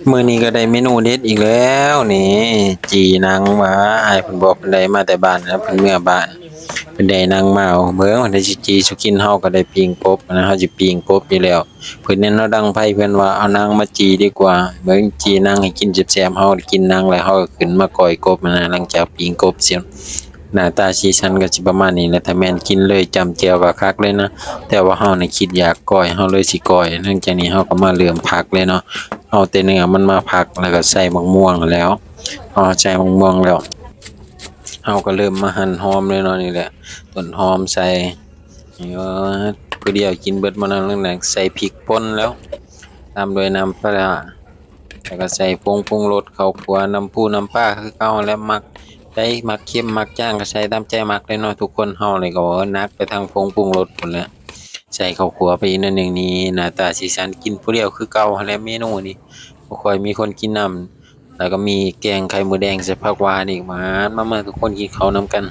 ມື້ນີ້ກໍໄດ້ເມນູເດັດອີກແລ້ວນີ້ ຈີ່ໜັງ ວ່າອ້າຍເພິ່ນບອກເພິ່ນໄດ້ມາແຕ່ບ້ານນະ ເພິ່ນເມືອບ້ານ ເພິ່ນໄດ້ໜັງມາ ເບິ່ງເພິ່ນໄດ້ຊິຈີ່ສູ່ກິນ. ເຮົາກໍໄດ້ປີ້ງກົບນະ ເຮົາຊິປີ້ງກົບຢູ່ແລ້ວ ເພິ່ນແນະນຳດັງໄຟ ເພິ່ນວ່າເອົາໜັງມາຈີ່ດີກວ່າ ເບິ່ງຈີ່ໜັງໃຫ້ກິນແຊບໆ ເຮົາກິນໜັງແລ້ວ ເຮົາກໍຂຶ້ນມາກ້ອຍກົບນະ ຫຼັງຈາກປີ້ງກົບເສັດ. ໜ້າຕາສີສັນກໍຊິປະມານນີ້ແຫຼະ ຖ້າແມ່ນກິນເລີຍຈ້ຳແຈ່ວກໍຄັກເລີຍນະ ແຕ່ວ່າເຮົານີ້ຄິດຢາກກ້ອຍ ເຮົາເລີຍຊິກ້ອຍ. ຫຼັງຈາກນີ້ເຮົາກໍມາເລີ່ມຜັກເລີຍເນາະ ເອົາແຕ່ເນື້ອມັນມາຜັກ ແລ້ວກໍໃສ່ໝາກມ່ວງຫັ້ນແຫຼ້ວ. ເຮົາໃສ່ໝາກມ່ວງແລ້ວ ເຮົາກໍເລີ່ມມາຫັ່ນຫອມເລີຍເນາະ ນີ້ແຫຼະ ຕົ້ນຫອມໃສ່ ເອີ ຜູ້ດຽວກິນເບິດບໍ່ນັ້ນ ແລ້ວໃສ່ພິກປົ່ນແລ້ວ ຕາມດ້ວຍນ້ຳປາ ແລ້ວກໍໃສ່ຜົງປຸງລົດ ເຂົ້າຂົ້ວ ນ້ຳປູນ້ຳປາຄືເກົ່າແຫຼະ ມັກໃດ ມັກເຄັມມັກຈາງກໍໃສ່ຕາມໃຈມັກເລີຍເນາະທຸກຄົນ. ເຮົານີ້ກໍໜັກໄປທາງຜົງປຸງລົດພຸ້ນແຫຼະ ໃສ່ເຂົ້າຂົ້ວໄປອີກໜ້ອຍໜຶ່ງນີ້ ໜ້າຕາສີສັນກິນຜູ້ດຽວຄືເກົ່າຫັ້ນແຫຼະ ເມນູນີ້ບໍ່ຄ່ອຍມີຄົນກິນນຳ. ແລ້ວກໍມີແກງໄຂ່ມົດແດງໃສ່ຜັກຫວານອີກ ມາ ມາ ມາ ທຸກຄົນກິນເຂົ້ານຳກັນ.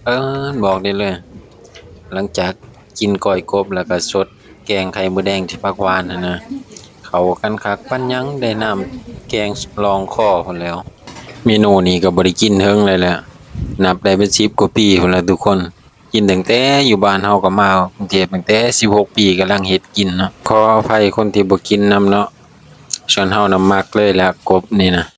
ເອີ ບອກໄດ້ເລີຍ ຫຼັງຈາກກິນກ້ອຍກົບ ແລ້ວກໍສົດແກງໄຂ່ມົດແດງໃສ່ຜັກຫວານຫັ້ນນະ ເຂົ້າກັນຄັກປານຫຍັງ ໄດ້ນ້ຳແກງລອງຄໍພຸ້ນແຫຼ້ວ. ເມນູນີ້ກໍບໍ່ໄດ້ກິນເຖິງເລີຍແຫຼະ ນັບໄດ້ເປັນສິບກວ່າປີພຸ້ນແຫຼະທຸກຄົນ. ກິນຕັ້ງແຕ່ຢູ່ບ້ານເຮົາກໍມາກຸງເທບຕັ້ງແຕ່ສິບຫົກປີ ກຳລັງເຮັດກິນເນາະ. ຂໍອະໄພຄົນທີ່ບໍ່ກິນນຳເນາະ ສ່ວນເຮົານະມັກເລີຍແຫຼະ ກົບນີ້ນະ.